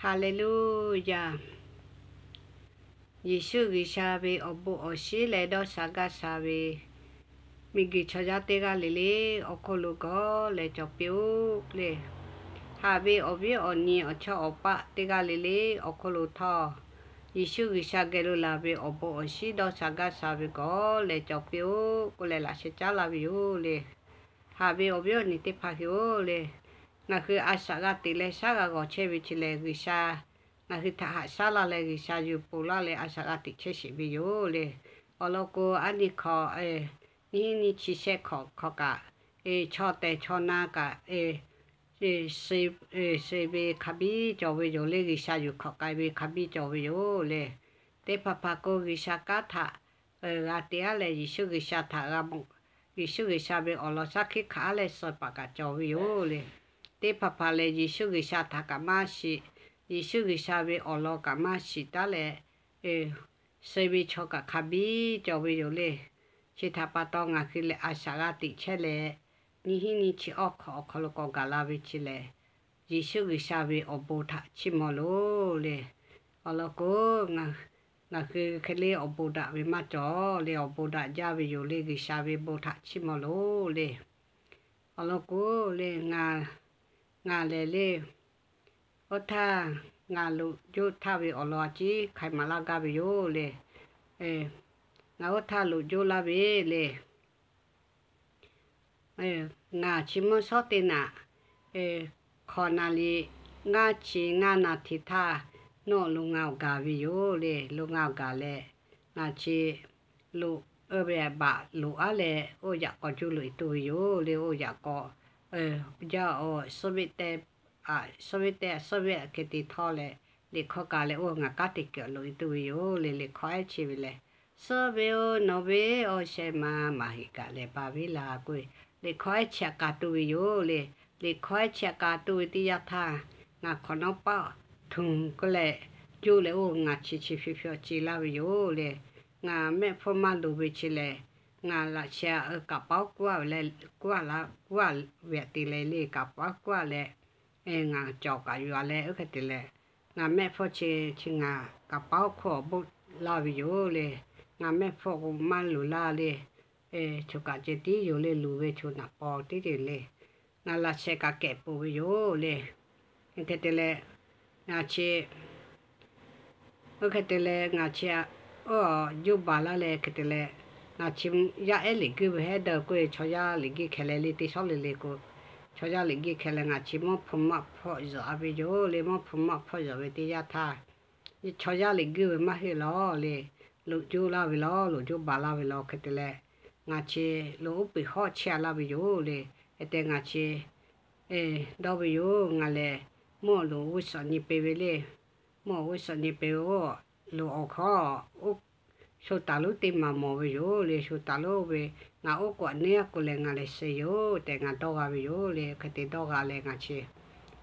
Haˍleˍluˇyaˬ. Yeˍsuˆ G'uiˬsha ve awˬ bon awˬ shinˉ leh dawˇ sha gaˇ sha ve miˬguiˬ chaw yaˇ teˇ g'aˇ le le awˬ hk'oˆ lo gawˬ leh cawˬ piˇ-oˆ le. Haꞈ ve awˬ viˉ awˬ nyi awˬ chawˇ awˬ paˆ teˇ g'aˇ le le awˬ hk'oˆ lo htawˇ, Yeˍsuˆ G'uiˬsha geh lo laˬ ve awˬ bon awˬ shinˉ dawˇ sha gaˇ sha ve gawˬ leh cawˬ piˇ-oˆ k'oˆ leh laꞈ sheh caˉ laˇ ve yoˬ le. Haꞈ ve awˬ viˉ awˬ nyi teˇ hpaˍ hui-oˬ le, ngaˬ hui a shaꞈ g'a teꞈ leh shaˉ g'a g'awˬ chehˇ ve chi lehˬ, G'uiˬsha ngaˬ hui htaꞈ haꞈ shaˉ laˇ leh G'uiˬsha yuˬ ponˬ laˇ leh a shaꞈ g'a teꞈ chehˇ sheˍ ve yoˬ le. Awˬ lawn k'o, aˉ nyi hk'awꞈ nyiˇ hinˉ nyiˇ chi shehˆ hk'awꞈ hk'aw kaꞈ, chaw tehˬ chaw na kaꞈ, suh ve hk'a biˇ cawˬ ve yoˬ le. G'uiˬsha yuˬ hk'awꞈ k'ai ve hk'a biˇ cawˬ ve yoˬ le. Teˇ hpaˍ hpaˍ k'o, G'uiˬsha kanˉ htaꞈ g'a te aˉ leh, Yeˍsuˆ G'uiˬsha htaꞈ g'a mawˬ, Yeˍsuˆ G'uiˬsha ve awˬ lawn shaˉ hkiˆ hkanˍ aˉ leh suh paˍ kaꞈ cawˬ ve yoˬ le. Teˇ hpaˍ hpaˍ lehˬ, Yeˍsuˆ G'uiˬsha htaꞈ kaꞈ maˇ shiˍ, Yeˍsuˆ G'uiˬsha ve awˬ lawn kaꞈ maˇ shiˍ taˉ leh, suh ve chaw kaꞈ hk'a biˇ cawˬ ve yoˬ le. Chi htaꞈ pa taw, ngaˬ hui lehˬ a shaꞈ g'a teꞈ chehˇ leh, nyiˇ hinˉ nyiˇ chi awˬ hk'awꞈ awˬ hk'aw lo k'awꞈ gaˬ la ve chi lehˬ, Yeˍsuˆ G'uiˬsha ve awˬ bon htaꞈ chiˇ mvuh loˬ le. Awˬ lawn k'o, ngaˬ hui hk'e le awˬ bon daꞈ ve maˇ cawˬ le. Awˬ bon daꞈ jaˇ ve yoˬ le. G'uiˬsha ve bon htaꞈ chiˇ mvuh loˬ le. Awˬ lawn k'o le, ngaˬ lehˬ le, oˇ htaˇ ngaˬ loꞈ joˇ htaˇ ve awˬ lawn a ciˉ hk'ai maˍ laˇ gaˇ ve yoˬ le. Ngaˬ oˇ htaˇ loꞈ joˇ laˇ ve le. Ngaˬ chi mvuhˇ shawˉ teˇ naꞈ hk'awꞈ naˍ riˍ ngaˇ chi ngaˇ naˍ hteꞈ htaˇ, nawˬ lo ngaˬ awˬ gaˬ ve yoˬ le. Lo ngaˬ awˬ gaˬ leh, ngaˬ chi loꞈ ve baꞈ loꞈ aˉ leh, oˇ yaꞈ k'aw juˇ loꞈ e tuˬ ve yoˬ le. Oˇ yaꞈ k'aw jaˇ awˬ suhˉ ve tehˇ, suhˉ ve tehˇ suhˉ ve hk'e te htawˇ leh, liꞈ hkawˇ kaꞈ leh oˇ ngaˬ kanˉ te kuiˬ loꞈ e tuˬ ve yoˬ le. Liꞈ hkawˇ ehˉ chi ve lehˬ, suhˉ ve-oˬ, nawˬ ve awˬ shehˍ ma maˍ heꞈ kaꞈ lehˬ ba ve laˬ k'oˆ ve, liꞈ hkawˇ ehˉ chi htaꞈ k'a tuˬ ve yoˬ le. Liꞈ hkawˇ ehˉ chi htaꞈ k'a tuˬ ve teˇ yanˇ htaˇ, ngaˬ hk'awꞈ nawˉ paˆ htuiˍ k'oˆ leh, juˇ leh oˇ ngaˬ chi chi hpiˇ hpiˇ awˬ ce laˇ ve yoˬ le. Ngaˬ mehˆ hpfuhˇ maˇ luˬ ve chi lehˬ, ngaˬ laꞈ sheh kaꞈ paˉ kuˉ a ve leh, kuˉ a la kuˉ a ve aꞈ te leh le, kaꞈ paˉ kuˉ a leh, ngaˬ cawˬ kaꞈ yuˬ a leh, oˇ hk'e te leh, ngaˬ mehˆ hpfuhˇ chi, chi ngaˬ kaꞈ paˉ hkuˇ awˬ boˆ laˇ ve yoˬ le. Ngaˬ mehˆ hpfuhˇ k'o maˇ luˬ laˇ le. Choˬ kaꞈ ceh tiˉ yoˬ le. Luˬ ve choˬ naꞈ paw tiˉ te le. Ngaˬ laꞈ sheh kaꞈ kehˬ peuˬ ve yoˬ le. Hk'e te leh, ngaˬ chi, oˇ hk'e te leh ngaˬ chi, oˇ juˇ baˬ laˇ leh hk'e te leh, ngaˬ chi yaˇ ehˉ liꞈ guiˇ ve hehˉ dawˇ k'oˆ ve chaw yaˇ liꞈ guiˇ hkeh leh le teˇ shawˉ le le k'o, chaw yaˇ liꞈ guiˇ hkeh leh ngaˬ chi mvuhˇ hpu maˆ hpfuhˆ zuhꞈ a ve yoˬ le. Mvuhˇ hpu maˆ hpfuhˆ zuhꞈ ve teˇ yanˇ htaˇ, chaw yaˇ liꞈ guiˇ ve maˇ heˆ lawˬ le. Loꞈ juˇ laˇ ve lawˬ, loꞈ juˇ baˬ laˇ ve lawˬ hk'e te leh, ngaˬ chi loꞈ uˉ peunˍ hawˉ chehˇ a laˇ ve yoˬ le. Hk'e te ngaˬ chi dawˇ ve yoˬ. Ngaˬ lehˬ mvuhˇ awˬ loꞈ g'uˇ suhˍ nyi pe ve le. Mvuhˇ awˬ g'uˇ suhˍ nyi pe ve oˇ loꞈ awˬ hkawˇ, oˇ shu taˍ lonˉ teˇ maˬ mawˬ ve yoˬ le. Shu taˍ lonˉ ve, ngaˬ oˇ k'o aꞈ neˉ a k'o lehˬ ngaˬ lehˬ suh yoˬ tehꞈ ngaˬ dawˇ g'a ve yoˬ le. Hk'e te dawˇ g'a leh ngaˬ chi,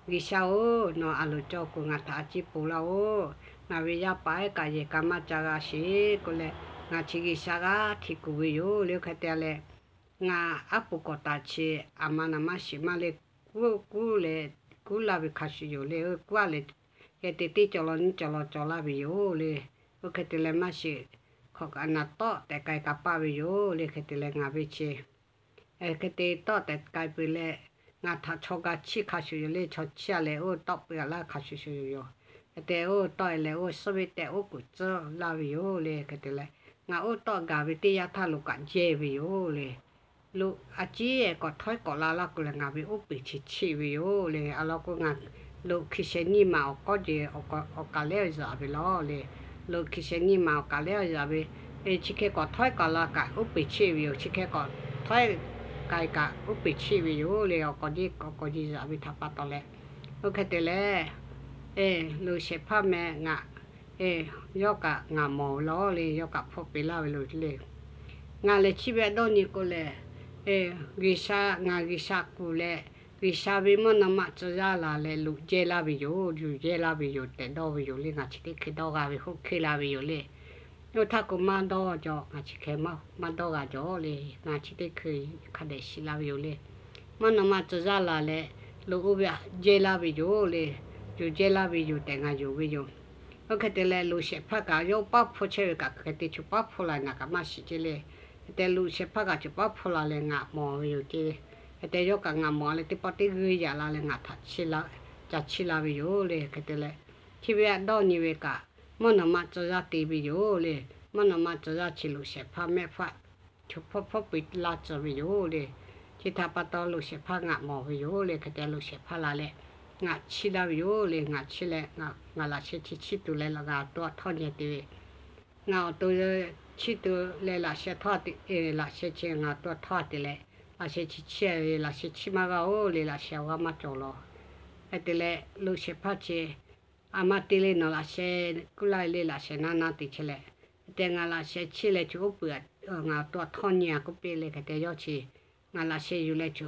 G'uiˬsha-oˬ, nawˬ a loˍ cawˬ k'o ngaˬ htaꞈ a ciˉ ponˬ laˇ-oˬ. Ngaˬ ve yaˇ paˍ ehˉ kaꞈ yehˬ ka maˇ ca g'a sheˍ k'oˆ leh, ngaˬ chi G'uiˬsha g'aˇ hteꞈ kuˬ ve yoˬ le. Oˇ hk'e te leh, ngaˬ aˉ poꞈ k'awꞈ taˍ chi aˬ ma naˍ maˇ shiˍ maˇ le. Kuˉ kuˉ leh, kuˉ laˇ ve hk'a shuˍ yoˬ le. Kuˉ a leh, yehˬ te teˇ cawˬ law nyiˇ cawˬ law cawˬ laˇ ve yoˬ le. Oˇ hk'e te leh maˇ shiˍ, hk'awꞈ kaꞈ naˍ tawˆ tehꞈ k'ai ka paˇ ve yoˬ le. Hk'e te leh ngaˬ ve chi, hk'e te tawˆ tehꞈ k'ai peuˬ leh, ngaˬ htaꞈ chaw ga chiˇ hk'a shuˍ yoˬ le. Chaw chiˇ a leh oˇ tawˆ peuˬ a laˇ hk'a shuˍ shuˍ yoˬ yoˬ. Hk'e te oˇ tawˆ e leh oˇ suhˉ ve tehꞈ oˉ k'oˍ tcuhˉ laˇ ve yoˬ le. Hk'e te leh, ngaˬ oˇ tawˆ gaˬ ve teˇ yanˇ htaˇ loꞈ kaꞈ jehˇ ve yoˬ le. Loꞈ a ciˉ ehˍ k'awꞈ htawˇ k'awꞈ la laˇ k'o lehˬ, ngaˬ ve oˉ peˍ chi cheˆ ve yoˬ le. Awˬ lawn k'o, ngaˬ loꞈ hkui sheh nyiˇ maˬ awˬ k'awˇ jeˬ awˬ kaˍ lehˉ awˬ zuhꞈ ve lawˬ le. Loꞈ hkui sheh nyiˇ maˬ awˬ kaˍ lehˉ awˬ zuhꞈ ve, chi hk'e k'awꞈ htawˇ k'awꞈ la kaꞈ oˉ peˍ cheˆ ve yoˬ. Chi hk'e k'awꞈ htawˇ k'ai kaꞈ oˉ peˍ cheˆ ve yoˬ le. Awˬ k'awꞈ jeˬ awˬ k'awꞈ jeˬ zuhꞈ ve htaꞈ pa taw leh, oˇ hk'e te leh, loꞈ shehˍ hpaˇ meh ngaˬ, yawˇ kaꞈ ngaˬ mawˬ ve lawˬ le. Yawˇ kaꞈ hpfuhˆ peꞈ laˇ ve loˬ le. Ngaˬ lehˬ chi ve a dawˇ nyi k'o lehˬ, G'uiˬsha, ngaˬ G'uiˬsha kuˬ leh, G'uiˬsha ve mvuhˇ naw ma tcuh yaˇ laˬ leh loꞈ jehˇ laˇ ve yoˬ, yuˬ jehˇ laˇ ve yoˬ tehꞈ dawˇ ve yoˬ le. Ngaˬ chi teˇ hk'e dawˇ g'a ve hoˆ hkiˇ la ve yoˬ le. Oˇ htaˇ k'o maˇ dawˇ jaw, ngaˬ chi hk'e maˇ dawˇ g'a jaw le. Ngaˬ chi teˇ hkui hk'a dehꞈ shiˍ la ve yoˬ le. Mvuhˇ naw ma tcuh yaˇ laˬ leh loꞈ oˇ ve jehˇ laˇ ve yoˬ le. yuˬ jehˇ laˇ ve yoˬ tehꞈ ngaˬ yonˍ ve yoˬ. Oˇ hk'e te leh, loꞈ shehˍ hpaˇ kaꞈ yawˇ paˉ hpfuhˇ chehˇ ve kaꞈ, hk'e te chaw paˉ hpfuhˇ la ngaˬ kaꞈ maˇ shiˍ ceˇ le. Hk'e te loꞈ shehˍ hpaˇ kaꞈ chaw paˉ hpfuhˇ la leh ngaˬ mawˬ ve yoˬ ceˇ. Hk'e te yawˇ kaꞈ ngaˬ mawˬ leh teˇ pawˆ teˇ g'uiˇ yaꞈ la leh ngaˬ htaꞈ ca chiˇ la ve yoˬ le. Hk'e te leh, chi ve htaꞈ dawˇ nyi ve kaꞈ, mvuhˇ naw ma tcuh yaˇ te ve yoˬ le. Mvuhˇ naw ma tcuh yaˇ chi loꞈ shehˍ hpaˇ mehˆ hpaˇ chaw hpfuhˇ hpfuhˇ pui laˇ tcuh ve yoˬ le. Chi htaꞈ pa taw loꞈ shehˍ hpaˇ ngaˬ mawˬ ve yoˬ le. Hk'e te loꞈ shehˍ hpaˇ la leh ngaˬ chiˇ laˇ ve yoˬ le. Ngaˬ chiˇ leh, ngaˬ laꞈ sheh chi chiˇ tuˬ leh ngaˬ awˬ to htawˇ nyi te ve, ngaˬ awˬ to chiˇ tuˬ leh laꞈ sheh htawˇ te, laꞈ sheh chi ngaˬ awˬ to htawˇ te leh, laꞈ sheh chi chiˇ ve, laꞈ sheh chiˇ maˇ g'a oˬ le, laꞈ sheh awˬ g'aˇ maˇ cawˬ lawˬ. Hk'e te leh loꞈ shehˍ hpaˇ chi, a ma te le nawˬ laꞈ sheh kuˇ laˇ le, laꞈ sheh naˇ naˇ te chehˇ leh, hk'e te ngaˬ laꞈ sheh chiˇ leh chi uˉ peunˍ, ngaˬ awˬ to htawˇ nyi a k'oˆ piˇ le. Hk'e te yawˇ chi ngaˬ laꞈ sheh yuˬ leh chi,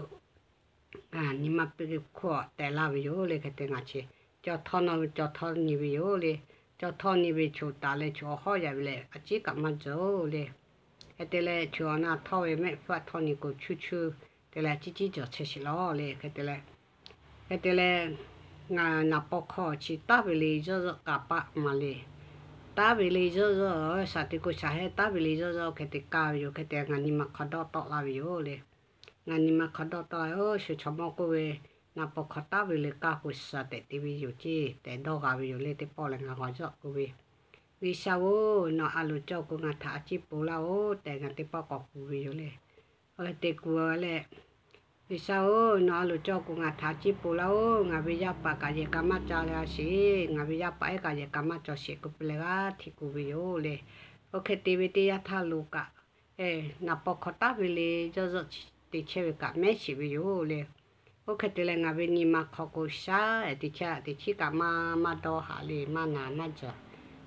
nyi ma piˇ hk'oˆ tehꞈ laˇ ve yoˬ le. Hk'e te ngaˬ chi caw htawˇ naw ve caw htawˇ nyi ve yoˬ le. Caw htawˇ nyi ve choˬ taˍ leh choˬ awˬ hawˉ yaꞈ ve leh a ciˉ kaꞈ maˇ cawˬ le. Hk'e te leh choˬ awˬ na htawˇ ve mehˆ hpfuhˇ htawˇ nyi k'o, chuˇ chuˇ te leh a ciˉ ciˉ cawˬ chehˇ sheˍ lawˬ le. Hk'e te leh, hk'e te leh, ngaˬ naˍ paw hk'aw chi taˉ ve le zuhˆ zuhˆ k'a paˆ ma le. Taˉ ve le zuhˆ zuhˆ, shaˍ te k'o shaˍ hehˉ taˉ ve le zuhˆ zuhˆ hk'e te kaˇ ve yoˬ. Hk'e te ngaˬ nyi ma hk'aw dawˇ tawˆ laˇ ve yoˬ le. Ngaˬ nyi ma hk'aw dawˇ tawˆ, oˇ shu chaw mawˇ k'oˆ ve, naˍ paw hk'aw taˉ ve le kaˇ k'o shaˍ tehꞈ te ve yoˬ ceˇ tehꞈ dawˇ g'a ve yoˬ le. Teˇ pawˆ leh ngaˬ g'awˬ zuhˆ k'oˆ ve, G'uiˬsha-oˬ, nawˬ a loˍ cawˇ k'o ngaˬ htaꞈ a ciˉ po laˇ-oˬ tehꞈ ngaˬ teˇ pawˆ k'awꞈ kuˬ ve yoˬ le. Oˇ hk'e te kuˬ leh, G'uiˬsha-oˬ, nawˬ a loˍ cawˇ k'o ngaˬ htaꞈ a ciˉ po laˇ-oˬ, ngaˬ ve yaˇ paˍ kaꞈ yehˬ k'a maˇ ca g'a sheˍ, ngaˬ ve yaˇ paˍ ehˉ kaꞈ yehˬ k'a maˇ cawˬ sheˍ k'oˆ piˇ leh g'aˇ hteꞈ kuˬ ve yoˬ le. Oˇ hk'e te ve teˇ yanˇ htaˇ lo kaꞈ, naˍ paw hk'aw taˉ ve le zuhˆ zuhˆ te chehˇ ve kaꞈ mehˉ sheˍ ve yoˬ le. Oˇ hk'e te leh ngaˬ ve nyi ma hk'aw k'o shaˉ ehˉ te chehˇ a, teˇ chiˉ kaꞈ maˇ maˇ dawˇ haꞈ le, maˇ naˍ maˇ jaˬ.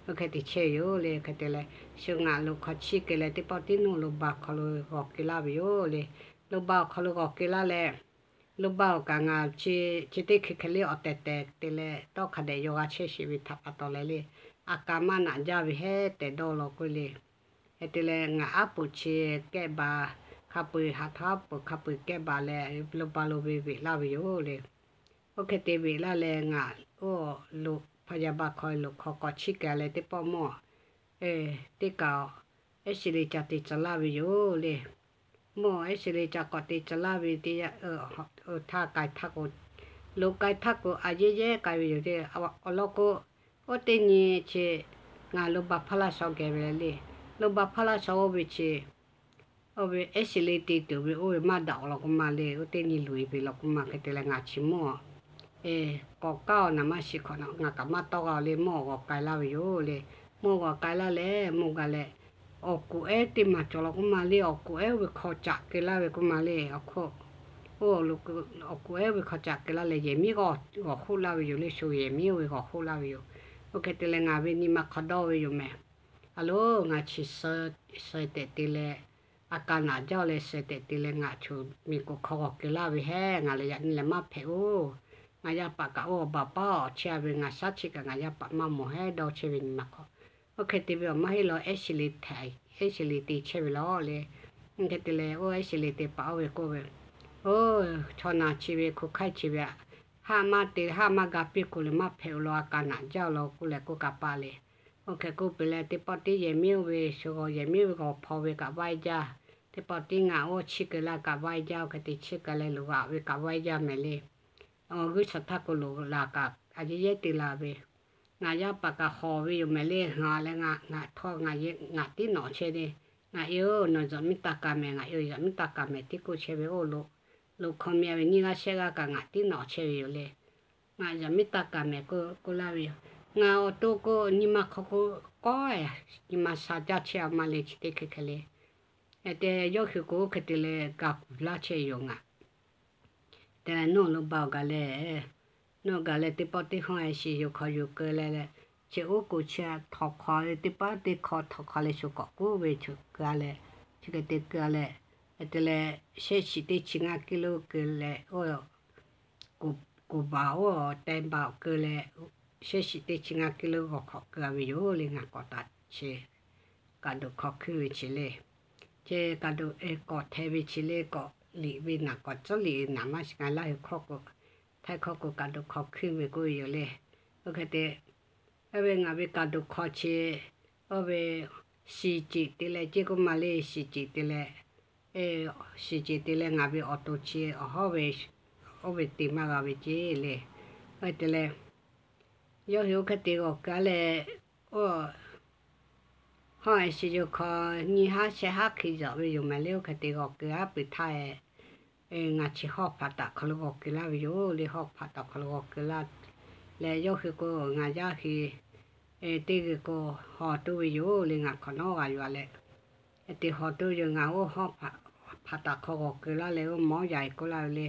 Oˇ hk'e te chehˇ yoˬ le. Hk'e te leh, shu ngaˬ lo hk'aw chiˇ keu leh teˇ pawˆ tiˉ nawˬ lo ba hk'aw lo g'awˬ keu laˇ ve yoˬ le. Lo ba awˬ hk'aw lo g'awˬ keu laˇ leh, lo ba awˬ kaꞈ ngaˬ chi, chi teˇ hkui hk'e le awˬ tehˬ tehˬ te leh tawˇ hk'a dehꞈ yaw g'a chehˇ sheˍ ve htaꞈ pa taw leh le, a ka maˇ naꞈ jaˇ ve hehˉ tehꞈ dawˇ law k'oˆ le. Hk'e te leh ngaˬ aˉ poꞈ chi kehˇ ba, hk'a peu-eˬ haꞈ htaˇ aˉ poꞈ hk'a peu-eˬ kehˇ ba leh lo ba lo ve veꞈ laˇ ve yoˬ le. Oˇ hk'e te veꞈ laˇ leh ngaˬ oˇ lo hpaˇ yaˇ ba hk'aw lo hk'aw k'awꞈ chiˇ keu leh teˇ pawˆ mawˇ teˇ kaꞈ ehˉ shiˍ le ca te tcuh laˇ ve yoˬ le. Mawˇ ehˉ shiˍ le ca k'awꞈ te tcuh laˇ ve teˇ yanˇ, htaˇ k'ai htaˇ k'o, lo k'ai htaˇ k'o a yehˉ yehˉ k'ai ve yoˬ le. Awˬ lawn k'o, oˇ teˇ nyi chi ngaˬ lo ba hpaˇ laˇ shaw geh ve le. Lo ba hpaˇ laˇ shaw oˇ ve chi, oˇ ve ehˉ shiˍ le te tuˬ ve oˇ ve maˇ daꞈ awˬ lawn k'oˆ ma le. Oˇ teˇ nyi luˬ e ve lawn k'oˆ ma. Hk'e te leh ngaˬ chi mawˇ k'awꞈ kaˇ-oˬ naˍ maˇ shiˍ hk'awꞈ nawˬ ngaˬ kaꞈ maˇ tawˇ g'a le. Mawˇ g'awˬ k'ai laˇ ve yoˬ le. Mawˇ g'awˬ k'ai laˇ leh mawˇ g'a leh, awˬ kuˬ ehˉ teˇ maˬ cawˬ law k'oˆ ma le. Awˬ kuˬ ehˉ oˇ ve hk'aw caꞈ keu laˇ ve k'oˆ ma le. Awˬ hk'oˆ, oˇ, awˬ kuˬ ehˉ oˇ ve hk'aw caꞈ keu laˇ leh yehˬ miˉ g'awˬ hoˆ laˇ ve yoˬ le. Shu yehˬ miˉ oˇ ve g'awˬ hoˆ laˇ ve yoˬ. Oˇ hk'e te leh ngaˬ ve nyi ma hk'aw dawˇ ve yoˬ mehˍ. A loˬ, ngaˬ chi suh tehꞈ te leh, a ka naꞈ jaˇ leh suh tehꞈ te leh ngaˬ choˬ miˬ k'oˍ hk'aw g'awˬ keu laˇ ve hehˉ, ngaˬ lehˬ yaꞈ nyi lehˬ maˇ hpehꞈ-oˬ. Ngaˬ yaˇ paˍ kaꞈ oˇ awˬ baˬ paˉ awˬ chehˇ a ve ngaˬ shaˉ chi kaꞈ ngaˬ yaˇ paˍ maˇ mawˬ hehˉ dawˇ chehˇ ve nyi ma hk'aw. Oˇ hk'e te ve awˬ maˇ heˆ law ehˉ shiˍ le htaꞈ, ehˉ shiˍ le te chehˇ ve law le. Oˇ hk'e te leh oˇ ehˉ shiˍ le te paˍ oˇ ve k'oˆ ve, Oˇ, chaw naˬ chi ve hko hk'aiˇ chi ve aꞈ, haˆ maˇ te haˆ maˇ ga piˇ k'o lehˬ maˇ hpehꞈ-oˬ law, a ka naꞈ jaˇ law k'oˆ leh k'oˆ kaꞈ paˇ le. Oˇ hk'e k'oˆ peuˬ leh teˇ pawˆ tiˉ yehˬ miˉ oˇ ve shu g'awˬ yehˬ miˉ oˇ ve g'awˬ hpaw ve kaꞈ vaiˇ jaˇ. Teˇ pawˆ tiˉ ngaˬ oˇ chiˇ keu laˇ kaꞈ vaiˇ jaˇ. Oˇ hk'e te chiˇ keu leh loꞈ g'aꞈ ve kaꞈ vaiˇ jaˇ mehˍ le. G'uˇ suhˍ htaˇ k'o loꞈ laˬ kaꞈ a yehˉ yehˉ te la ve. Ngaˬ yaˇ paˍ kaꞈ hawˍ ve yoˬ mehˍ le. Haꞈ leh ngaˬ ngaˬ htawˇ ngaˬ tiˉ nawꞈ chehˇ le. Ngaˬ e-oˬ, nawˬ yaꞈ miˉ taˇ kaˍ mehˍ, ngaˬ e-oˬ yaꞈ miˉ taˇ kaˍ mehˍ tiˉ k'oˆ chehˇ ve oˇ lo, loꞈ hk'aw mi a ve nyiˇ g'aˇ shehˆ g'aˇ kaꞈ ngaˬ tiˉ nawꞈ chehˇ ve yoˬ le. Ngaˬ yaꞈ miˉ taˇ kaˍ mehˍ k'oˆ laˇ ve yoˬ. Ngaˬ awˬ to k'o nyi ma hk'aw k'o kawˉ, nyi ma sha jaˇ chehˇ a ma le chi teˇ hk'e hk'e le. Te yawˇ hui k'o oˇ hk'e te leh ga kuˬ laˇ chehˇ yoˬ ngaˬ. Te leh nawˬ lo ba awˬ gaˬ leh, nawˬ gaˬ leh teˇ pawˆ teˇ hawˇ e shiˍ yoˬ hk'aw yoˬ keu leh leh, chi oˉ k'oˍ chi htawnˍ hk'aw teˇ pawˆ teˇ hk'aw htawnˍ hk'aw leh shu k'awꞈ kuˉ ve chaw keu a leh, chi hk'e te keu a leh, te leh shehˆ shiˍ teˇ chi ngaˇ kiˇ lo keu leh, oˇ, kuˬ baˬ oˇ teh baˬ keu leh, shehˆ shiˍ teˇ chi ngaˇ kiˇ lo g'awˬ hk'awꞈ keu a ve yoˬ le. Ngaˬ k'awꞈ taˍ chi kaꞈ doꞈ hk'aw hkuiˇ ve chi le. Chi kaꞈ doꞈ k'awꞈ hteh ve chi le. K'awꞈ liꞈ ve naˬ k'awꞈ tcuhˉ liꞈ naˬ maˇ shiˍ ngaˬ laˇ hui hkawˇ k'o, Htaiˇ hkawˇ k'o kaꞈ doꞈ hk'aw hkuiˇ ve k'oˆ ve yoˬ le. Oˇ hk'e te, oˇ ve ngaˬ ve kaꞈ doˬ hk'aw chi, oˇ ve shiˍ ceˬ te leh ceˇ k'oˆ ma le, shiˍ ceˬ te leh, shiˍ ceˬ te leh ngaˬ ve awˬ to chi awˬ hawˉ ve, oˇ ve te maˇ g'a ve ceˇ le. Oˇ hk'e te leh, yawˇ hui oˇ hk'e te g'awˬ keu-a leh, oˇ hawˉ e shi yoˬ hk'aw nyiˇ haˉ shehˆ haˉ hk'e yaꞈ ve yoˬ mehˍ le. Oˇ hk'e te g'awˬ keu-a peuˬ htaˇ e, ngaˬ chi hawˉ hpaꞈ taˍ hk'aw lo g'awˬ keu laˇ ve yoˬ le. Hawˉ hpaꞈ taˍ hk'aw lo g'awˬ keu laˇ leh, yawˇ hui k'o ngaˬ yaˇ hui teˇ g'uiˬ k'o haw toˇ ve yoˬ le. Ngaˬ hk'awꞈ nawˉ g'a yuˬ-a leh, te haw toˇ ve yoˬ. Ngaˬ oˇ hawˉ hpaꞈ taˍ hk'aw g'awˬ keu laˇ leh, oˇ mawˉ yaꞈ-e k'oˆ laˇ ve le.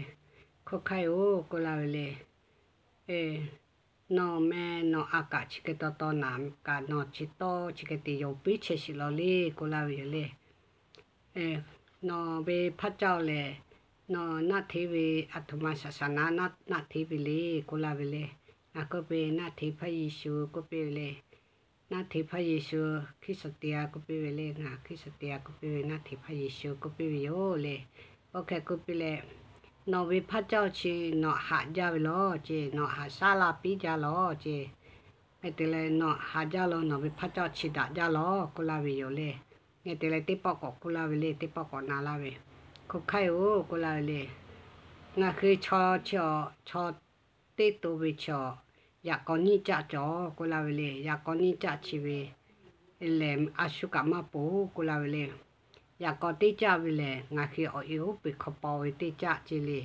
Hkunˉ hk'aˇ-oˬ k'oˆ laˇ ve le. Nawˬ meh nawˬ a kaꞈ chi hk'e taw taw naˍ kaꞈ nawˬ chi tawˇ chi hk'e te yoˬ, piˉ chehˇ shiˍ law le k'oˆ laˇ ve yoˬ le. Nawˬ ve hpaˇ caˇ-oˬ lehˬ, nawˬ naˆ hteˇ ve aˬ htoꞈ ma shaˍ shaˍ naˆ naˆ hteˇ ve le k'oˆ laˇ ve le. Ngaˬ k'oˆ piˇ, Naˆ hteˇ Hpaˇ Yeˍsuˆ k'oˆ piˇ ve le. Naˆ hteˇ Hpaˇ Yeˍsuˆ, Hkiˉsuhˍ te-a k'oˆ piˇ ve le. Ngaˬ Hkiˉsuhˍ te-a k'oˆ piˇ ve, Naˆ hteˇ Hpaˇ Yeˍsuˆ k'oˆ piˇ ve yoˬ le. Oˇ hk'e k'oˆ piˇ leh, Nawˬ ve hpaˇ caˇ chi nawˬ haꞈ jaˇ ve lawˬ ce, nawˬ haꞈ shaˉ laˇ piˇ jaˇ lawˬ ce. Hk'e te leh, Nawˬ haꞈ jaˇ lawˬ, nawˬ ve hpaˇ caˇ chi daꞈ jaˇ lawˬ k'oˆ laˇ ve yoˬ le. Hk'e te leh, teˇ pawˆ k'awꞈ k'oˆ laˇ ve le, teˇ pawˆ k'awꞈ na laˇ ve, Hkunˉ hk'aˇ-oˬ k'oˆ laˇ ve le. Ngaˬ hui chaw chi awˬ, chaw teˇ to ve chi awˬ, yaꞈ k'aw nyiˇ caˆ cawˬ k'oˆ laˇ ve le. Yaꞈ k'aw nyiˇ caˆ chi ve lehˬ, a shu kaꞈ maˇ poˬ k'oˆ laˇ ve le. Yaꞈ k'aw teˇ caˆ ve lehˬ, ngaˬ hui awˬ e uˉ peunˍ hk'aw paw ve teˇ caˆ ce le.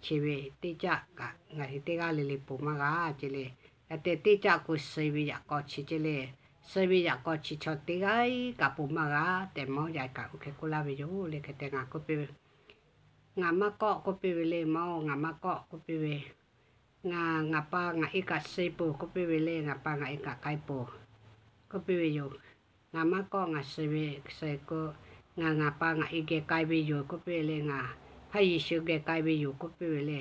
Chi ve teˇ caˆ kaꞈ ngaˬ hui teˇ g'aˇ le le poˬ maˇ g'a ce le. Hk'e te teˇ caˆ k'o, suh ve yaꞈ k'aw chi ce le. Suh ve yaꞈ k'aw chi chaw teˇ g'aˇ kaꞈ poˬ maˇ g'a tehꞈ, mawˉ yaꞈ kaꞈ oˇ hk'e k'oˆ laˇ ve yoˬ le. Hk'e te ngaˬ k'oˆ piˇ ve, Ngaˬ maˇ kawˆ k'oˆ piˇ ve le. Mawˉ-oˬ, ngaˬ maˇ kawˆ k'oˆ piˇ ve, Ngaˬ, ngaˬ pa ngaˬ e kaꞈ suh poˬ k'oˆ piˇ ve le. Ngaˬ pa ngaˬ e kaꞈ k'ai poˬ k'oˆ piˇ ve yoˬ. Ngaˬ maˇ kawˆ, ngaˬ suh ve, suh k'o, ngaˬ, ngaˬ pa ngaˬ e geh k'ai ve yoˬ k'oˆ piˇ ve le. Ngaˬ Hpaˇ Yeˍsuˆ geh k'ai ve yoˬ k'oˆ piˇ ve le.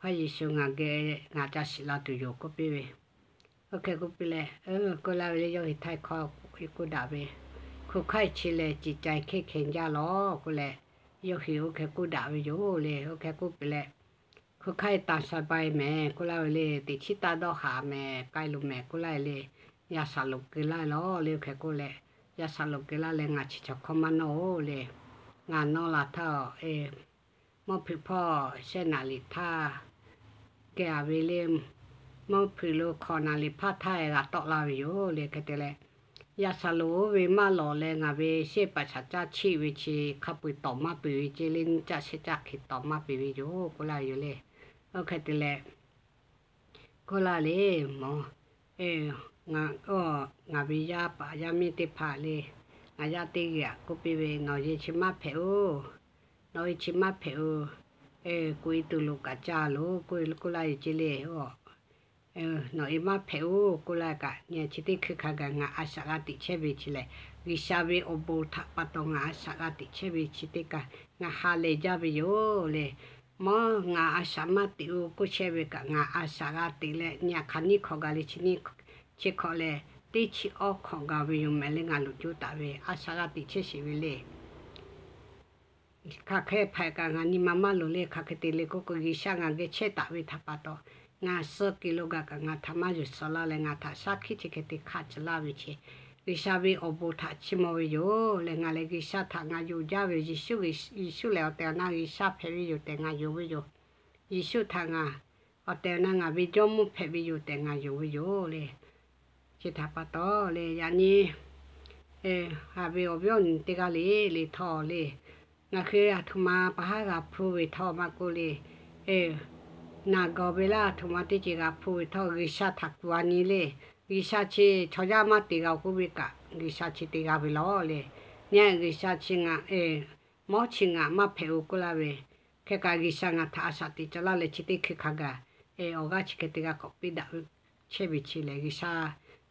Hpaˇ Yeˍsuˆ ngaˬ geh, ngaˬ ca shiˍ la tuˬ yoˬ k'oˆ piˇ ve. Oˇ hk'e k'oˆ piˇ leh, k'oˆ laˇ ve le, yawˇ hui htaiˇ hkawˇ k'oˆ daꞈ ve, Hkunˉ hk'aˇ chi lehˬ, ciˍ cai hkehˇ hkeh jaˇ lawˬ k'oˆ leh, yawˇ hui oˇ hk'e k'oˆ daꞈ ve yoˬ le. Oˇ hk'e k'oˆ piˇ leh, Hkunˉ hk'aˇ taˍ sha bai mehˍ k'oˆ laˇ ve le, teꞈ chiˉ taˇ dawˇ haꞈ mehˍ, k'ai loˬ mehˍ k'oˆ laˇ ve le. Yaˇ shaˍ loꞈ keu laˇ lawˬ le. Oˇ hk'e k'oˆ leh, Yaˇ shaˍ loꞈ keu laˇ leh, Ngaˬ chi chaw hkawˇ maˇ nawˇ-oˬ le. Ngaˬ nawˇ la htaˇ, mawˇ hpeuꞈ hpawˇ shehˆ naˍ liꞈ htaˇ keh-a ve le. Mawˇ hpeuꞈ lo hkawꞈ naˍ liꞈ hpaˇ htaˇ g'a tawˆ la ve yoˬ le. Hk'e te leh, yaˇ shaˍ loꞈ oˇ ve maˇ lawˬ leh, ngaˬ ve shehˆ paˍ shaˍ caˇ chiˆ ve chi hk'a peu-eˬ tawˍ maˇ peuˬ ve ce le. Nyiˇ caˆ shehˆ caˆ hk'e tawˍ maˇ peuˬ ve yoˬ k'oˆ laˇ ve yoˬ le. Oˇ hk'e te leh, k'oˆ laˇ le, mawˬ, ngaˬ ve yaˇ paˍ yaˇ miˇ teˇ hpaˍ le, ngaˬ yaˇ teˇ g'aˇ k'oˆ piˇ ve, Nawˬ yehˬ chi maˇ hpehꞈ-oˬ. Nawˬ yehˬ chi maˇ hpehꞈ-oˬ. Kuˬ e tuˬ loꞈ kaꞈ ca loˬ k'oˆ laˇ ve ce le. Nawˬ yehˬ maˇ hpehꞈ-oˬ k'oˆ laˇ kaꞈ, nyi chi teˇ hkui hk'a gaˬ ngaˬ a shaꞈ g'a teꞈ chehˇ ve chi lehˬ, G'uiˬsha ve awˬ bon htaꞈ pa taw ngaˬ a shaꞈ g'a teꞈ chehˇ ve chi teˇ kaꞈ ngaˬ ha lehˬ jaˇ ve yoˬ le. Mawˇ ngaˬ a shaꞈ maˇ teꞈ-oˬ k'oˆ chehˇ ve kaꞈ, ngaˬ a shaꞈ g'a teꞈ leh, nyi hk'aˬ nyiˇ hkawꞈ gaˬ le chi nyiˇ chi hkawꞈ lehˬ, teˇ chi awˇ hkawꞈ gaˬ ve yoˬ mehˍ le. Ngaˬ loꞈ co taˍ ve a shaꞈ g'a teꞈ chehˇ sheˍ ve le. Hk'aˬ hk'e hpehꞈ kaꞈ ngaˬ nyi ma maˇ loˍ le. Hk'aˬ hk'e te le k'oˆ k'o, G'uiˬsha ngaˬ geh chehˇ taˍ ve htaꞈ pa taw, ngaˬ suh kuiˬ lo gaˬ kaꞈ ngaˬ htaꞈ maˇ yuˬ suh laˇ leh, ngaˬ htaꞈ shaˉ hkiˆ chi hk'e te hk'a tcuh laˇ ve chi, G'uiˬsha ve awˬ bon htaꞈ chiˇ mvuh ve yoˬ le. Ngaˬ lehˬ G'uiˬsha htaꞈ ngaˬ yonˍ jaˇ ve yoˬ. Yeˍsuˆ lehˬ awˬ tehˬ awˬ na G'uiˬsha hpehꞈ ve yoˬ tehꞈ ngaˬ yonˍ ve yoˬ. Yeˍsuˆ htaꞈ ngaˬ awˬ tehˬ awˬ na ngaˬ ve Jawˇmawˇ hpehꞈ ve yoˬ tehꞈ ngaˬ yonˍ ve yoˬ le. Chi htaꞈ pa taw le, yaꞈ nyi haꞈ ve awˬ viˉ awˬ nyi teˇ g'aˇ le le htawˇ le, ngaˬ hui aˬ htoꞈ ma pa haˉ g'a hpuˇ ve htawˇ maˇ k'oˆ le, naˬ gawˬ ve laˇ aˬ htoꞈ ma teˇ ceuˬ g'a hpuˇ ve htawˇ, G'uiˬsha htaꞈ kuˬ a nyi le. G'uiˬsha chi chaw yaˇ maˇ te g'a k'oˆ ve kaꞈ, G'uiˬsha chi te g'a ve lawˬ le. Nyi G'uiˬsha chi ngaˬ mawˇ chi ngaˬ maˇ hpehꞈ-oˬ k'oˆ laˇ ve, hk'e kaꞈ G'uiˬsha ngaˬ htaꞈ a shaꞈ teꞈ ca laˇ leh, chi teˇ hkui hk'a gaˬ awˬ g'aˇ chi hk'e te g'a k'awꞈ piˇ daꞈ chehˇ ve chi lehˬ, G'uiˬsha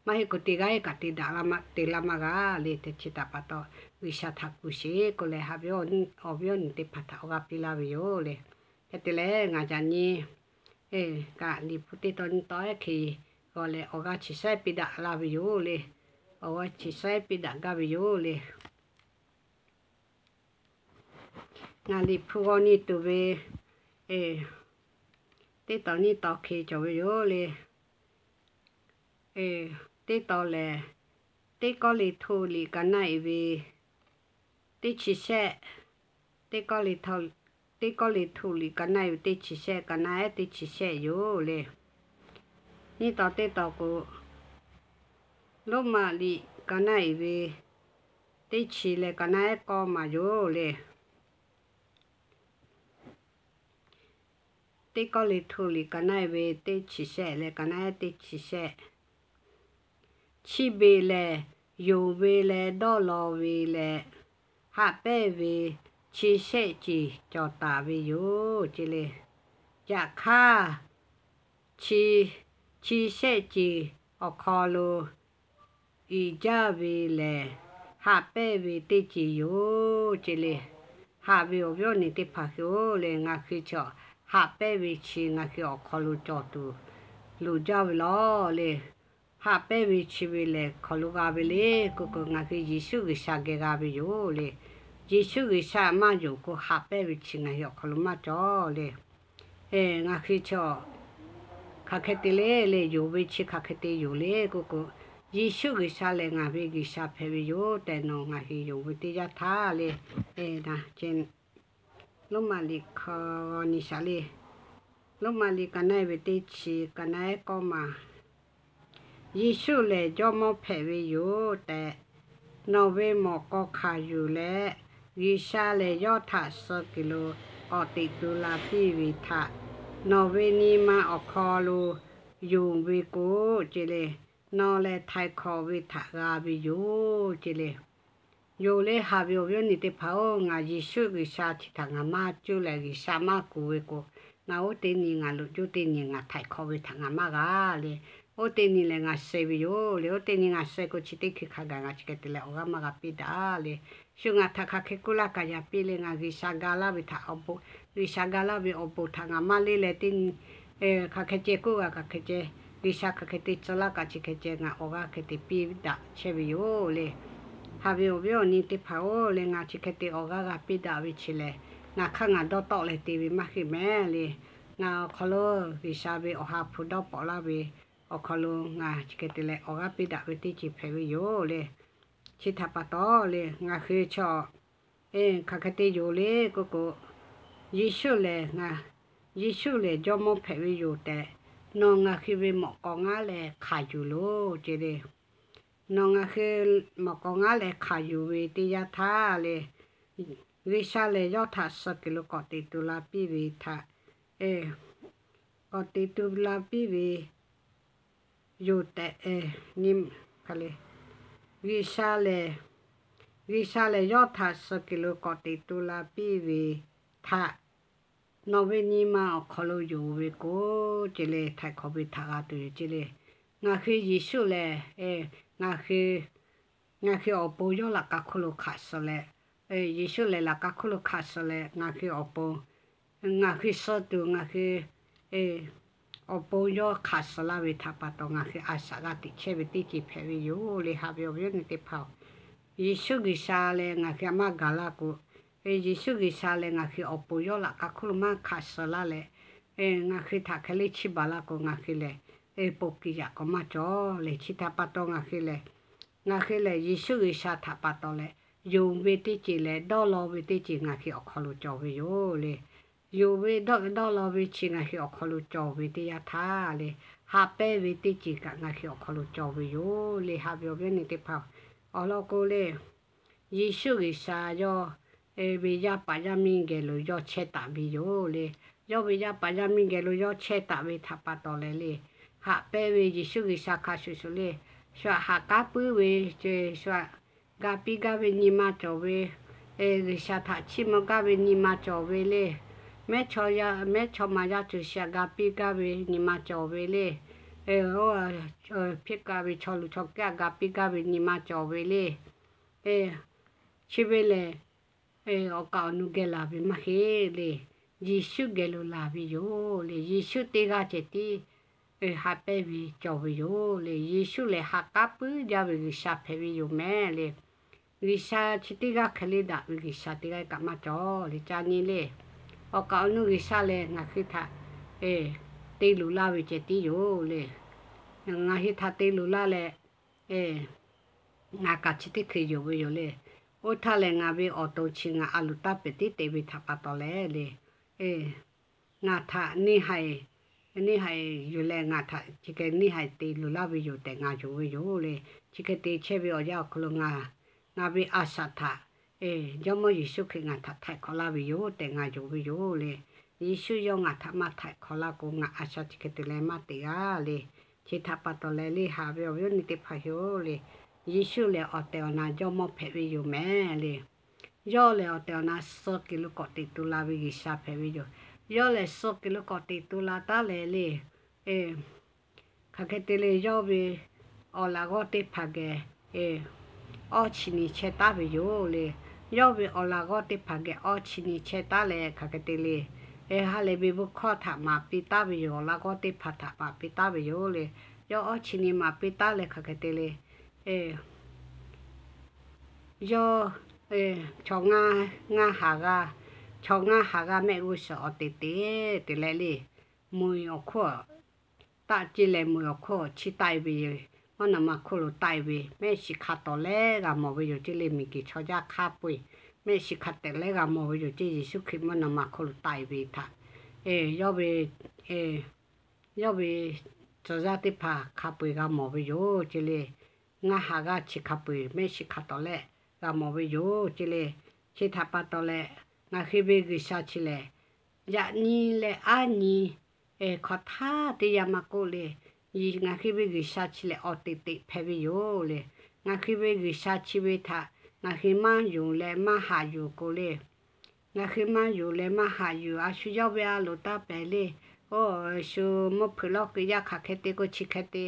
maˇ heˆ k'o teˇ g'aˇ kaꞈ te daꞈ la maˇ te laˇ maˇ g'a le. Te chi htaꞈ pa taw, G'uiˬsha htaꞈ kuˬ sheˍ k'oˆ leh, haꞈ ve awˬ viˉ awˬ nyi teˇ hpaˍ htaꞈ awˬ g'aˇ piˇ laˇ ve yoˬ le. Hk'e te leh, ngaˬ yaꞈ nyi kaꞈ Liꞈ hpu teˇ tawn nyiˇ tawn ehˉ hk'e g'aw leh awˬ g'aˇ chi shehˉ piˇ daꞈ laˇ ve yoˬ le. Awˬ g'aˇ chi shehˉ piˇ daꞈ gaˇ ve yoˬ le. Ngaˬ Liꞈ hpu g'aw nyi tuˬ ve teˇ tawn nyiˇ tawn hk'e cawˬ ve yoˬ le. teˇ taw lehˬ, teˇ kawˆ le hto liꞈ ka naˆ-e ve teˇ chi shehˆ, teˇ kawˆ le hto liꞈ ka naˆ-e ve teˇ chi shehˆ, ka naˆ-ehˉ teˇ chi shehˆ yoˬ le. Nyiˇ taw teˇ taw k'o, Roˉmaꞈ liꞈ ka naˆ-e ve teˇ chi leh ka naˆ-ehˉ kawˇ maˬ yoˬ le. Teˇ kawˆ le hto liꞈ ka naˆ-e ve teˇ chi shehˆ leh ka naˆ-ehˉ teˇ chi shehˆ. Chi beˬ lehˬ, yonˍ ve leh dawˇ law ve leh haꞈ pehnˇ ve chi shehˆ ceˬ cawˬ taˍ ve yoˬ ce le. Yaꞈ hk'aˇ, chi shehˆ ceˬ awˬ hk'aw lo iˍ jaˇ ve lehˬ, haꞈ pehnˇ ve teˇ ceˬ yoˬ ce le. Haꞈ ve awˬ viˉ awˬ nyi teˇ hpaˍ hui-oˬ le, ngaˬ hui chaw haꞈ pehnˇ ve chi ngaˬ hui awˬ hk'aw lo cawˬ tuˬ loˍ jaˇ ve law le. Haꞈ pehnˇ ve chi ve lehˬ hk'aˬ lo g'a ve le k'oˆ k'o, ngaˬ hui Yeˍsuˆ G'uiˬsha geh g'a ve yoˬ le. Yeˍsuˆ G'uiˬsha maˇ yonˍ k'o, haꞈ pehnˇ ve chi ngaˬ hui awˬ hk'aw lo maˇ cawˬ le. Ngaˬ hui chaw hk'aˬ hk'e te le le, yonˍ ve chi hk'aˬ hk'e te yoˬ le k'oˆ k'o, Yeˍsuˆ G'uiˬsha lehˬ ngaˬ ve G'uiˬsha hpehꞈ ve yoˬ tehꞈ nawˬ ngaˬ hui yonˍ ve teˇ yanˇ htaˇ le, Roˉmaꞈ liꞈ hk'aw nyi shaˍ le. Roˉmaꞈ liꞈ ka naˆ-e ve teˇ chi, ka naˆ-ehˉ kawˇ maˬ. Yeˍsuˆ lehˬ Jawˇmawˇ hpehꞈ ve yoˬ tehꞈ, nawˬ ve mawꞈ k'aw hkanˍ yuˬ leh, G'uiˬsha lehˬ yawˇ htaꞈ suh kuiˬ lo k'awꞈ teꞈ tu la piˇ ve htaꞈ nawˬ ve nyi ma awˬ hk'aw lo yonˍ ve k'o ce le, nawˬ lehˬ htaiˍ hk'awꞈ ve htaꞈ g'a ve yoˬ ce le. Yonˍ le haꞈ ve awˬ viˉ awˬ nyi teˇ hpaˍ-oˬ, ngaˬ Yeˍsuˆ G'uiˬsha chi htaꞈ ngaˬ maˇ cuˇ leh G'uiˬsha maˇ kuˬ ve k'o, ngaˬ oˇ teˇ nyi ngaˬ loꞈ juˇ teˇ nyi ngaˬ htaiˍ hk'awꞈ ve htaꞈ ngaˬ maˇ g'a le. Oˇ teˇ nyi lehˬ ngaˬ suh ve yoˬ le. Oˇ teˇ nyi ngaˬ suh k'o, chi teˇ hkui hk'a gaˬ ngaˬ chi hk'e te leh awˬ g'aˇ maˇ g'a piˇ daꞈ le. Shu ngaˬ htaꞈ hk'aˬ hk'e kuˇ laˇ kaꞈ yaꞈ piˇ le. Ngaˬ G'uiˬsha ga laˇ ve htaꞈ awˬ bon, G'uiˬsha ga laˇ ve awˬ bon htaꞈ ngaˬ maˇ leˇ leh teˇ nyi hk'aˬ hk'e ceh k'oˆ g'a, hk'aˬ hk'e ceh G'uiˬsha hk'aˬ hk'e te tcuh laˇ kaꞈ chi hk'e ceh ngaˬ awˬ g'aˇ hk'e te piˇ daꞈ chehˇ ve yoˬ le. Haꞈ ve awˬ viˉ awˬ nyi teˇ hpaˍ-oˬ le, ngaˬ chi hk'e te awˬ g'aˇ g'a piˇ daꞈ ve chi lehˬ, ngaˬ hk'aˇ ngaˬ dawˇ tawˆ leh te ve maˇ heˆ mehˍ le. Ngaˬ awˬ hk'aw lo G'uiˬsha ve awˬ ha hpu dawˇ paw laˇ ve awˬ hk'aw lo ngaˬ chi hk'e te leh awˬ g'aˇ piˇ daꞈ ve teˇ ceuˬ hpehꞈ ve yoˬ le. Chi htaꞈ pa taw le, ngaˬ hui chaw hk'aˬ hk'e te yoˬ le k'oˆ k'o, Yeˍsuˆ lehˬ, Yeˍsuˆ lehˬ Jawˇmawˇ hpehꞈ ve yoˬ tehꞈ, nawˬ ngaˬ hui ve mawꞈ k'aw ngaˉ leh hkanˍ yuˬ loˬ ce le. Nawˬ ngaˬ hui mawꞈ k'aw ngaˉ leh hkanˍ yuˬ ve teˇ yanˇ htaˇ le, G'uiˬsha lehˬ yawˇ htaꞈ suh kuiˬ lo k'awꞈ teꞈ tu la piˇ ve htaꞈ, k'awꞈ teꞈ tu la piˇ ve yoˬ tehꞈ, G'uiˬsha lehˬ, G'uiˬsha lehˬ yawˇ htaꞈ suh kuiˬ lo k'awꞈ teꞈ tu la piˇ ve htaꞈ nawˬ ve nyi ma awˬ hk'aw lo yonˍ ve k'o ce le, htaiˍ hk'awꞈ ve htaꞈ g'a tuˬ yoˬ ce le. Ngaˬ hui Yeˍsuˆ lehˬ, ngaˬ hui, ngaˬ hui awˬ pon yawˇ laꞈ ka hkuˇ lo hk'aˬ suh leh, Yeˍsuˆ lehˬ laꞈ ka hkuˇ lo hk'aˬ suh leh ngaˬ hui awˬ pon, ngaˬ hui suh tuˬ ngaˬ hui awˬ pon yawˇ hk'aˬ suh laˇ ve htaꞈ pa taw ngaˬ hui a shaꞈ g'a teꞈ chehˇ ve teˇ ceuˬ hpehꞈ ve yoˬ le. Haꞈ ve awˬ viˉ awˬ nyi teˇ hpaˍ-oˬ, Yeˍsuˆ G'uiˬsha leh ngaˬ hui a maˇ gaˬ laˇ k'o, Yeˍsuˆ G'uiˬsha leh ngaˬ hui awˬ pon yawˇ laꞈ ka hkuˇ lo maˇ hk'aˬ suh laˇ leh, ngaˬ hui htaꞈ hk'e le chiˇ baˬ laˇ k'o, ngaˬ hui lehˬ pon kiˬ yaꞈ k'awꞈ maˇ cawˬ le. Chi htaꞈ pa taw ngaˬ hui lehˬ, ngaˬ hui lehˬ Yeˍsuˆ G'uiˬsha htaꞈ pa taw leh yonˍ ve teˇ ceuˬ leh dawˇ law ve teˇ ceuˬ ngaˬ hui awˬ hk'aw lo cawˬ ve yoˬ le. Yonˍ ve dawˇ law ve chi ngaˬ hui awˬ hk'aw lo cawˬ ve teˇ yanˇ htaˇ le, haꞈ pehnˇ ve teˇ ceuˬ kaꞈ ngaˬ hui awˬ hk'aw lo cawˬ ve yoˬ le. Haꞈ ve awˬ viˉ awˬ nyi teˇ hpaˍ, awˬ lawn k'o le, Yeˍsuˆ G'uiˬsha yawˇ ve yaˇ paˍ yaˇ miˇ geh lo yawˇ chehˇ taˍ ve yoˬ le. Yawˇ ve yaˇ paˍ yaˇ miˇ geh lo yawˇ chehˇ taˍ ve htaꞈ pa taw leh le, haꞈ pehnˇ ve Yeˍsuˆ G'uiˬsha hk'a shuˍ shuˍ le, shu htaꞈ haꞈ k'aˉ puiˉ ve, shu htaꞈ ga piˇ gaˇ ve nyi ma cawˬ ve, G'uiˬsha htaꞈ chiˇ mvuh gaˇ ve nyi ma cawˬ ve le. Mehˉ chaw, mehˉ chaw ma yaˇ ceuˬ chi htaꞈ ga piˇ gaˇ ve nyi ma cawˬ ve le. Hpiˇ ka ve chaw luˬ chaw kehˉ htaꞈ ga piˇ gaˇ ve nyi ma cawˬ ve le. Chi ve lehˬ, awˬ kaˍ awˬ nu geh laˬ ve maˇ heˆ le. Yeˍsuˆ geh lo laˬ ve yoˬ le. Yeˍsuˆ teˇ g'aˇ ceh tiˉ haꞈ pehnˇ ve cawˬ ve yoˬ le. Yeˍsuˆ lehˬ haꞈ k'aˉ puiˉ jaˇ ve G'uiˬsha hpehꞈ ve yoˬ mehˍ le. G'uiˬsha chi teˇ g'aˇ hk'e le daꞈ ve G'uiˬsha teˇ g'aˇ kaꞈ maˇ cawˬ le. Ca nyi le, awˬ kaˍ awˬ nu G'uiˬsha lehˬ ngaˬ hui htaꞈ te luˬ laˇ ve ceh tiˉ yoˬ le. ngaˬ hui htaꞈ te luˬ laˇ leh, ngaˬ kaꞈ chi teˇ hkui yonˍ ve yoˬ le. Oˇ htaˇ lehˬ, ngaˬ ve awˬ to chi ngaˬ a loˍ taˇ pehˍ tiˉ te ve htaꞈ pa taw leh le, ngaˬ htaꞈ neˇ haiˬ, neˇ haiˬ yuˬ leh ngaˬ htaꞈ chi hk'e neˇ haiˬ te luˬ laˇ ve yoˬ tehꞈ ngaˬ yonˍ ve yoˬ le. Chi hk'e te chehˇ ve awˬ yanˇ awˬ hk'aw lo ngaˬ, ngaˬ ve a shaꞈ htaꞈ Jawˇmawˇ Yeˍsuˆ Hkriꞈ ngaˬ htaꞈ htaiˍ hk'awꞈ laˇ ve yoˬ tehꞈ ngaˬ yonˍ ve yoˬ le. Yeˍsuˆ yawˇ ngaˬ htaꞈ maˇ htaiˍ hk'awꞈ laˇ k'o, ngaˬ a shaꞈ chi hk'e te leh maˇ te g'a le. Chi htaꞈ pa taw leh le, haꞈ ve awˬ viˉ awˬ nyi teˇ hpaˍ-oˬ le, Yeˍsuˆ lehˬ awˬ tehˬ awˬ na Jawˇmawˇ hpehꞈ ve yoˬ mehˍ le. Yawˇ lehˬ awˬ tehˬ awˬ na suh kuiˬ lo k'awꞈ teꞈ tu la ve G'uiˬsha hpehꞈ ve yoˬ. Yawˇ lehˬ suh kuiˬ lo k'awꞈ teꞈ tu la taˉ leh le, hk'aˬ hk'e te le, yawˇ ve awˬ laꞈ g'awˇ teˇ hpaˍ geh awˇ chi nyi chehˇ taˉ ve yoˬ le. Yawˇ ve awˬ laꞈ g'awˇ teˇ hpaˍ geh awˇ chi nyi chehˇ taˉ leh hk'aˬ hk'e te le, ha lehˬ ve bon hkawˇ htaꞈ maˍ piˇ taˉ ve yoˬ. Awˬ laꞈ g'awˇ teˇ hpaˍ htaꞈ maˍ piˇ taˉ ve yoˬ le. Yawˇ awˇ chi nyi maˍ piˇ taˉ leh hk'aˬ hk'e te le, yawˇ chaw ngaˇ haˍ g'aˇ, chaw ngaˇ haˍ g'aˇ mehˆ g'uˇ suhˍ awˬ te te te leh le, mui awˬ hk'oˆ taˆ ce leh mui awˬ hk'oˆ chiˇ taˆ e ve, mvuhˇ naw ma hk'oˆ lo taˆ e ve, mehˆ shiˍ hk'a tawˍ leh g'a mawˬ ve yoˬ ce le. Miˬguiˬ chaw jaˇ hk'a peu-eˬ mehˆ shiˍ hk'a tawˍ leh g'a mawˬ ve yoˬ ce. Yeˍsuˆ Hkriꞈ mvuhˇ naw ma hk'oˆ lo taˆ e ve htaꞈ, yawˇ ve, yawˇ ve tcuh yaˇ teˇ hpaˍ hk'a peu-eˬ g'a mawˬ ve yoˬ ce le. Ngaˇ haˍ g'aˇ chi hk'a peu-eˬ mehˆ shiˍ hk'a tawˍ leh g'a mawˬ ve yoˬ ce le. Chi htaꞈ pa taw leh, ngaˬ hui ve G'uiˬsha chi lehˬ, yaꞈ nyi leh aˉ nyi hk'awꞈ htaˇ teˇ yanˇ maˇ k'oˆ le, ngaˬ hui ve G'uiˬsha chi lehˬ awˬ te teꞈ hpehꞈ ve yoˬ le. Ngaˬ hui ve G'uiˬsha chi ve htaꞈ ngaˬ hui maˇ yonˍ leh maˇ haꞈ yuˬ k'o le, ngaˬ hui maˇ yonˍ leh maˇ haꞈ yuˬ, a shu yawˇ ve a loˍ taˇ pehˍ le. Oˇ, shu mvuhˇ hpeuꞈ lawˇ keu yaˇ hk'aˬ hk'e te k'o chi hk'e te,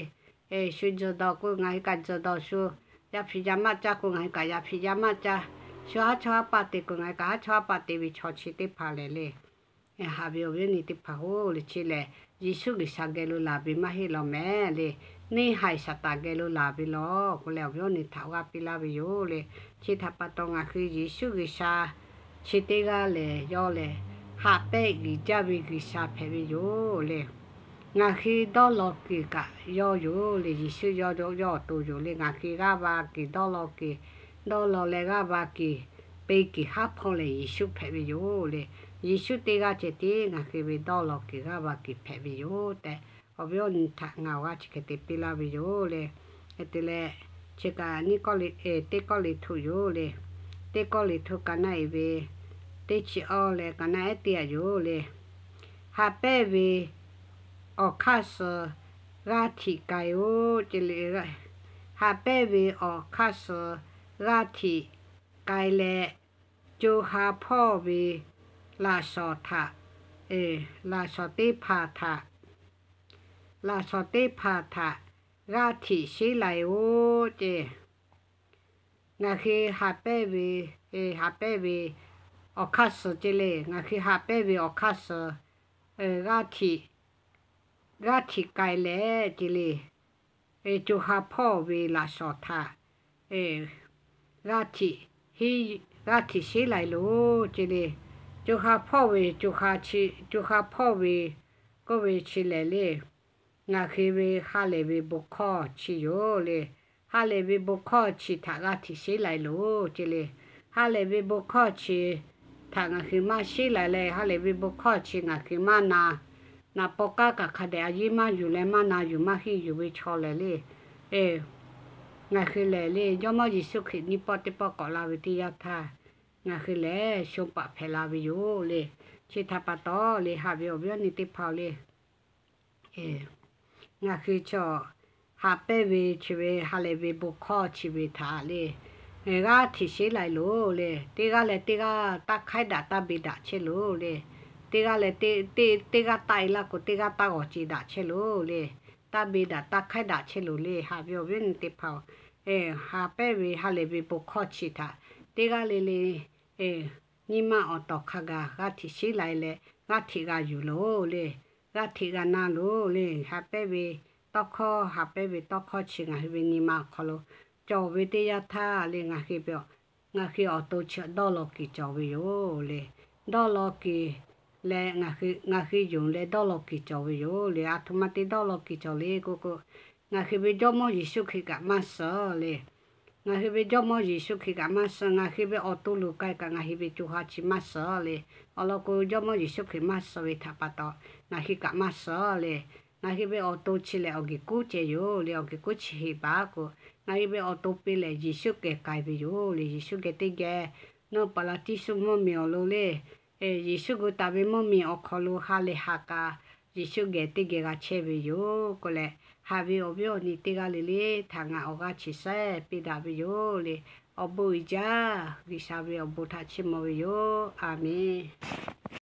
shu tzuhˬ dawˬ k'o ngaˬ hui kaꞈ tzuhˬ dawˬ shu, yaˇ hpiꞈ yaˇ maˇ caˇ k'o ngaˬ hui kaꞈ yaˇ hpiꞈ yaˇ maˇ caˇ, shu haˉ chawˇ haˉ paˆ te k'o ngaˬ hui kaꞈ haˉ chawˇ haˉ paˆ te ve chaw chi teˇ hpaˍ lehˬ le, haꞈ ve awˬ viˉ awˬ nyi teˇ hpaˍ-oˬ le, chi lehˬ Yeˍsuˆ G'uiˬsha geh lo laˬ ve maˇ heˆ law mehˍ le. Neˇ haiˬ Saˍtanˍ geh lo laˬ ve law k'oˆ leh awˬ viˉ awˬ nyi htaꞈ g'a piˇ laˇ ve yoˬ le. Chi htaꞈ pa taw ngaˬ hui Yeˍsuˆ G'uiˬsha chi teˇ g'aˇ lehˬ yawˇ lehˬ haꞈ pehnˇ uiˍ jaˇ ve G'uiˬsha hpehꞈ ve yoˬ le. Ngaˬ hui dawˇ law kuiˬ kaꞈ yawˇ yoˬ le. Yeˍsuˆ yawˇ yawˇ awˬ to yoˬ le. Ngaˬ hui g'aˇ va kuiˬ dawˇ law kuiˬ, dawˇ law leh g'aˇ va kuiˬ, pe kuiˬ haˉ hpawˇ lehˬ Yeˍsuˆ hpehꞈ ve yoˬ le. Yeˍsuˆ teˇ g'aˇ ceh tiˉ ngaˬ hui ve dawˇ law kuiˬ g'aˇ va kuiˬ hpehꞈ ve yoˬ tehꞈ, awˬ viˉ awˬ nyi htaꞈ ngaˬ awˬ g'aˇ chi hk'e te piˇ laˇ ve yoˬ le. Hk'e te leh, chi kaꞈ teˇ kawˆ le htuˆ yoˬ le. Teˇ kawˆ le htuˆ ka naˆ e ve teˇ chi awˇ leh ka naˆ ehˉ teˇ aꞈ yoˬ le. Haꞈ pehnˇ ve awˬ hk'aˇ suh g'aˇ htiꞈ k'ai-oˬ ce le. Haꞈ pehnˇ ve awˬ hk'aˇ suh g'aˇ htiꞈ k'ai leh, co ha hpawˇ ve laꞈ shawnˍ htaꞈ, laꞈ shawnˍ teˇ hpaˍ htaꞈ, laꞈ shawnˍ teˇ hpaˍ htaꞈ g'aˇ htiꞈ sheˉ lai-oˬ ce. Ngaˬ hui haꞈ pehnˇ ve, haꞈ pehnˇ ve awˬ hk'aˇ suh ce le. Ngaˬ hui haꞈ pehnˇ ve awˬ hk'aˇ suh g'aˇ htiꞈ, g'aˇ htiꞈ k'ai leh ce le. Co ha hpawˇ ve laꞈ shawnˍ htaꞈ g'aˇ htiꞈ, g'aˇ htiꞈ sheˉ lai loˬ ce le. Co ha hpawˇ ve, co ha hpawˇ ve k'oˆ ve chi lehˬ le, ngaˬ hui ve ha lehˬ ve bon hkawˇ chi yoˬ le. Ha lehˬ ve bon hkawˇ chi htaꞈ g'aˇ htiꞈ sheˉ lai loˬ ce le. Ha lehˬ ve bon hkawˇ chi htaꞈ ngaˬ hui maˇ sheˉ lai leh, ha lehˬ ve bon hkawˇ chi ngaˬ hui maˇ na, naˍ paw k'aˉ kaꞈ hk'a dehꞈ a yiˉ maˇ yuˬ leh maˇ na yuˬ maˇ henˇ yuˬ ve chaw lehˬ le, ngaˬ hui lehˬ le, Jawˇmawˇ Yeˍsuˆ Hkriꞈ nyiˇ pawˆ teˇ pawˆ k'awꞈ la ve teˇ yanˇ htaˇ, ngaˬ hui lehˬ sho paˍ hpehꞈ la ve yoˬ le. Chi htaꞈ pa taw le, haꞈ ve awˬ viˉ awˬ nyi teˇ hpaˍ-oˬ le, ngaˬ hui chaw haꞈ pehnˇ ve chi ve ha lehˬ ve bon hkawˇ chi ve htaꞈ le, g'aˇ htiꞈ sheˉ lai loˬ le. Teˇ g'aˇ leh teˇ g'aˇ taˇ hk'aiˉ daꞈ taˇ be daꞈ chehˇ loˬ le. Teˇ g'aˇ leh teˇ, teˇ g'aˇ taˆ e laˇ k'o teˇ g'aˇ taˇ g'awˬ ce daꞈ chehˇ loˬ le. Taˇ be daꞈ taˇ hk'aiˉ daꞈ chehˇ loˬ le. Haꞈ ve awˬ viˉ awˬ nyi teˇ hpaˍ-oˬ, haꞈ pehnˇ ve ha lehˬ ve bon hkawˇ chi htaꞈ teˇ g'aˇ le le nyi ma awˬ tawˍ hk'a gaˬ g'aˇ htiꞈ sheˉ lai leh, g'aˇ htiꞈ g'a yuˬ loˬ le. G'aˇ htiꞈ g'a na loˬ le. Haꞈ pehnˇ ve tawˇ hkawˇ, haꞈ pehnˇ ve tawˇ hkawˇ chi ngaˬ hui ve nyi ma awˬ hk'aw lo cawˬ ve teˇ yanˇ htaˇ le, ngaˬ hui ve, ngaˬ hui awˬ to chi dawˇ law kuiˬ cawˬ ve yoˬ le. Dawˇ law kuiˬ leh ngaˬ hui yonˍ leh dawˇ law kuiˬ cawˬ ve yoˬ le. A htoꞈ ma te dawˇ law kuiˬ cawˬ le k'oˆ k'o, ngaˬ hui ve Jawˇmawˇ Yeˍsuˆ Hkriꞈ kaꞈ maˇ suhˍ le. Ngaˬ hui ve Jawˇmawˇ Yeˍsuˆ Hkriꞈ kaꞈ maˇ suhˍ. Ngaˬ hui ve awˬ to luˬ k'ai kaꞈ ngaˬ hui ve co ha chi maˇ suhˍ le. Awˬ lawn k'o, Jawˇmawˇ Yeˍsuˆ Hkriꞈ maˇ suhˍ ve htaꞈ pa taw, ngaˬ hui kaꞈ maˇ suhˍ le. Ngaˬ hui ve awˬ to chi lehˬ awˬ geh kuˉ ceh yoˬ le. Awˬ geh kuˉ chi heˍ baˬ k'o, ngaˬ hui ve awˬ to piˇ lehˬ Yeˍsuˆ geh k'ai ve yoˬ le. Yeˍsuˆ geh teˇ geh nawˬ paˍ laꞈ tiˇ suˆ mvuhˇ miˬ awˬ lo le, Yeˍsuˆ gu taˍ ve mvuhˇ miˬ awˬ hk'aw lo ha lehˬ ha k'a, Yeˍsuˆ geh teˇ geh g'a chehˇ ve yoˬ k'oˆ leh, haꞈ ve awˬ viˉ awˬ nyi teˇ g'aˇ le le htaꞈ ngaˬ awˬ g'aˇ chi saiˉ piˇ daꞈ ve yoˬ le. Awˬ bon uiˍ jaˇ. G'uiˬsha ve awˬ bon htaꞈ chiˇ mvuh ve yoˬ. A menˬ.